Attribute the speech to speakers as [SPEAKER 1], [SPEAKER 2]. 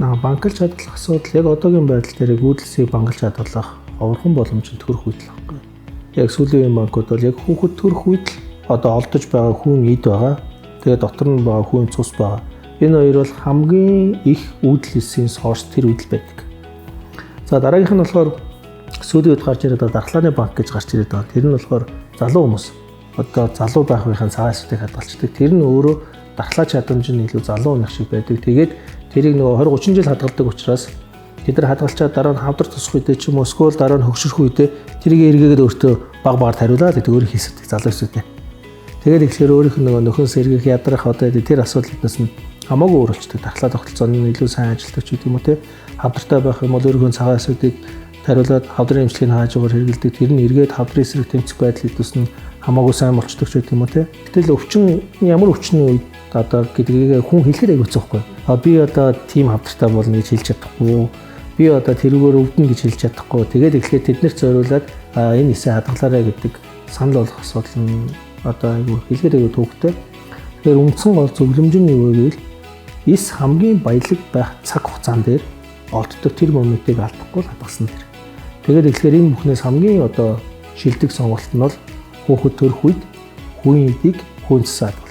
[SPEAKER 1] Банклж хадгалах асуудал яг одоогийн байдал дээр үүдэлсийг банклж хадгалах оврхон боломж нь төрөх үед л байхгүй. Яг сүүлийн үеийн банкуд бол яг хүүхэд төрөх үед л одоо олдож байгаа хүн эд байгаа. Тэгээд дотор нь байгаа хүн цус байгаа. Энэ хоёр бол хамгийн их үүдэл эсийн source тэр үед л байдаг. За, дараагийнх нь болохоор сүүлийн үед гарч ирээд байгаа дархлааны банк гэж гарч ирээд байгаа. Тэр нь болохоор залуу хүмүүс одоо залуу байх үеийн цагаан эсүүдийг хадгалцдаг. Тэр нь өөрөө дархлаа чадамж нь илүү залуу өмнөх шиг байдаг. Тэгээд тэрийг нөгөө 20 30 жил хадгалдаг учраас тэд нар хадгалчаад дараа нь хавдар тусах үедээ ч юм уу, эсвэл дараа нь хөгшөрөх үедээ тэрийг эргээгээд өөртөө баг багаар тариулаад гэдэг, өөрийнх хийсдэг залуу эсүүдээ. Тэгээд ихлээр өөрийнх нь нөгөө нөхөн сэргийх, ядрах одоо тэр асуудлуудаас нь хамаагүй өөр болчдөг. Дархлаа тогтолцооны нь илүү сайн ажилладаг ч гэдэг юм уу, те. Хавдартай байх юм бол өөрийнхөө цагаан эсүүдийг тариулаад хавдрын эмчилгээний хаажуугаар хэрэглэдэг. Тэр нь эргээд хавдрын эсрэг тэмцэх байдал эднээс нь хамаагүй сайн болчдөг ч гэдэг юм уу, те. Гэтэл өвчин, ямар өвчний үед одоо гэдгийг хүн хэлэхээр аягүй хэцүү байхгүй. А би одоо тийм хавдартай болно гэж хэлж чадахгүй. Би одоо тэрүүгээр өвдөнө гэж хэлж чадахгүй. Тэгээд эхлээд тэднэрт зориулаад энэ эсээ хадгалаарай гэдэг санал болгох асуудал нь одоо аягүй хэлэхээр аягүй төвөгтэй. Тэгэхээр үндсэн гол зөвлөмж нь юу вэ гэвэл эс хамгийн баялаг байх цаг хугацаан дээр олддог тэр моментыг алдахгүй л хадгалсан дээр. Тэгээд эхлэхээр энэ бүхнээс хамгийн одоо шилдэг сонголт нь бол хүүхэд төрөх үед хүүн эдийг хүүн цэсээ хадгалах.